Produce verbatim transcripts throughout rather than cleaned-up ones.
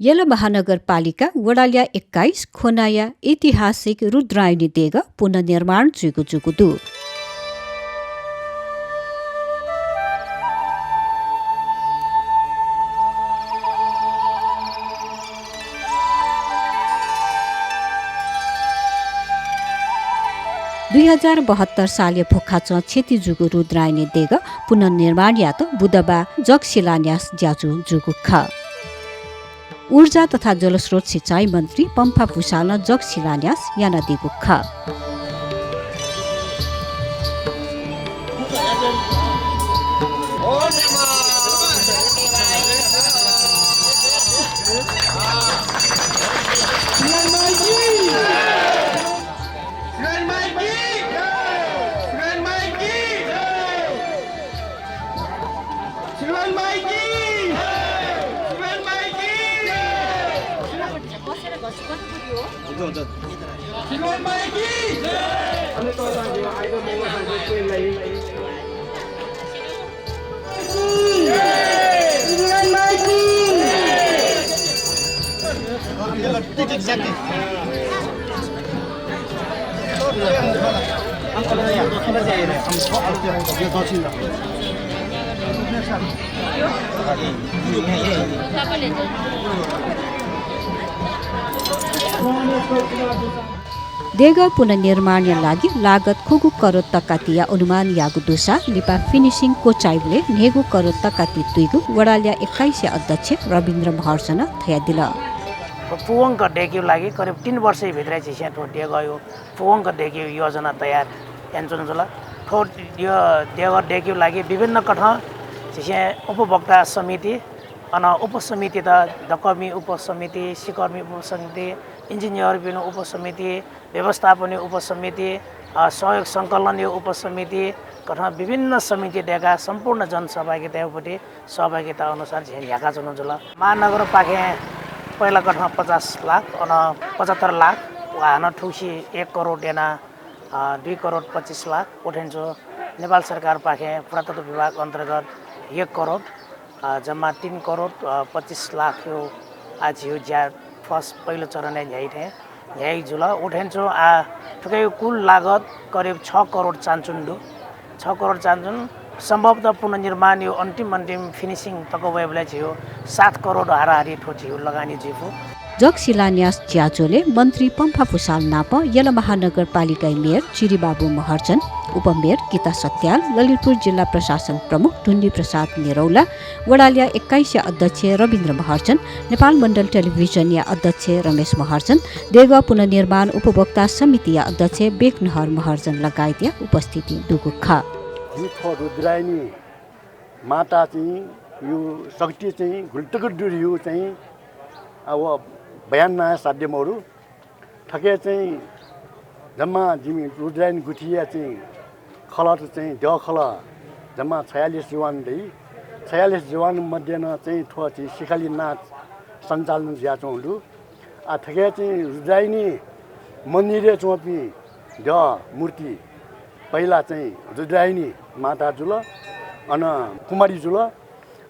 यल महानगरपालिका वडाल्या एक्काइस खोनाया ऐतिहासिक रुद्रायणी देगः पुनर्निर्माण जुइगु जूगु दु। दुई हजार बहत्तर सालया भुखाचं क्षति जूगु रुद्रायणी देगः पुनर्निर्माण यायेत बुधबार जग शिलान्यास ज्याझ्वः जूगु खः। ऊर्जा तथा जलस्रोत सिँचाइ मन्त्री पम्फा भुसालं जग शिलान्यास यानादीगु खः। देगः पुनर्निर्माणया लागि लागत खुगू करोड तकातिया अनुमान याःगु दुसा लिपा finishing क्वचाइबलय् न्हय्गू करोड तकाति तुइगु वडाल्या एक्काइसया अध्यक्ष रविन्द्र महर्जनं धयादिल। पूवंक दय्केगु लागि करिब तीन वर्षया भित्रय् झीसं थ्व देगःया पूवंक दय्केगु योजना तयार यानाच्वनागु जुल। थ्व यो देगः दय्केगु लागि विभिन्न कथं झीसं उपभोक्ता समिति, अन उपसमितित, दक्वमि उपसमिति, सिकःमि उपसमिति, इन्जिनियरपिनि उपसमिति, व्यवस्थापनया उपसमिति, अ, सहयोग संकलनया उपसमिति, कथं विभिन्न समिति दय्काः सम्पूर्ण जनसहभागिताया उपति सहभागिता अनुसार झीसं न्ह्याकाच्वनागु जुल। महानगरपाखें पहिला कथं पचास लाख, अन पचहत्तर लाख, व हानं थुगुसी एक करोड यानाः, अ, दुई करोड पच्चिस लाख, व थें छु नेपाल सरकारपाखें पुरातत्व विभाग अन्तर्गत एक करोड, अ, जम्मा तीन करोड, अ, पच्चिस लाखया आः झीगु ज्या first पहिलो चरणय् न्ह्याइ थें न्ह्याइ जुल। व थें छु आः थुकिया कुल लागत करिब छ करोड चानचुन दु। छ करोड चानचुन सम्भवतः पुनर्निर्माणया अन्तिम अन्तिम finishing तक वयेबलय् झीगु सात करोड हाराहारी थ्व झीगु लगानी जुइफु। जग शिलान्यास ज्याझ्वलय् मन्त्री पम्फा भुसाल नाप यल महानगरपालिकाया मेयर चिरिबाबु महर्जन, उपमेयर गीता सत्याल, ललितपुर जिल्ला प्रशासन प्रमुख ढुण्डी प्रसाद निरौला, वडाल्या एक्काइसया अध्यक्ष रविन्द्र महर्जन, नेपाल मण्डल टेलिभिजनया अध्यक्ष रमेश महर्जन, देगः पुनर्निर्माण उपभोक्ता समितिया अध्यक्ष बेकनहर महर्जन लगायतया उपस्थिति दुगु खः। झी थ्व रुद्रायणी माता चाहिँ यो शक्ति चाहिँ गुलि तक दु धइगु चाहिँ अब बयान याना साध्य मरु। थथे चाहिँ जम्मा जिमि रुद्रायणी गुथिया चाहिँ खलःत चाहिँ द्यः खलः जम्मा छयालिस जवान दइ। छयालिस जवान मध्ये नं चाहिँ थ्व चाहिँ सिखाली नाच सञ्चालन जुयाच्वंगु दु। आ, थथे चाहिँ रुद्रायणी मन्दिरय् च्वंपिं द्यः मूर्ति पहिला चाहिँ रुद्रायणी माता जुल, अन कुमारी जुल,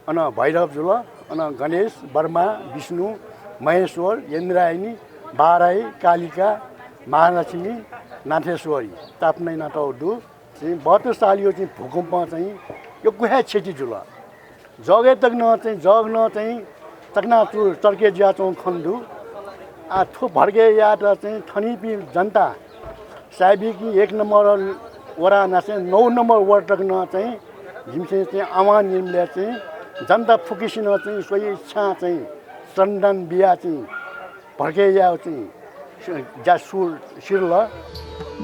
अन भैरव जुल, अन गणेश, ब्रह्मा, विष्णु, महेश्वर, इन्द्रायणी, बाराही, कालिका, महालक्ष्मी, नाथेश्वरी स्थापना यानातःगु दु। चाहिँ बहत्तर सालया चाहिँ भूकम्पं चाहिँ यक्व हे क्षति जुल। जगय् तक नं चाहिँ, जग नं चाहिँ चकनाचुर चर्के जुयाच्वंगु खने दु। आ, थ्व भड्के यायेत चाहिँ थनिंपिं जनता सायबिकी एक नम्बर वडा नासें नौ नम्बर वडा तक नं चाहिँ जिमिसं चाहिँ आह्वान यानाबलय् चाहिँ जनता फुक्कसिनं चाहिँ स्वइच्छां चाहिँ श्रमदान बियाः चाहिँ भड्के यायेगु चाहिँ ज्या सु-, सिधल।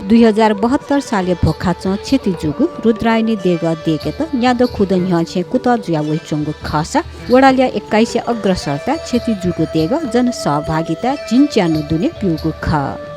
दुई हजार बहत्तर सालय् भोखाचं क्षति जूगु रुद्रायणी देगः दय्केत न्यादँ खुदँ न्ह्यःने कुतः जुया वइच्वंगु खःसा वडाल्या एक्काइसया अग्रसरताय् क्षति जूगु देगः जनसहभागिताय् झिंच्यान्हु दुने ब्यूगु खः।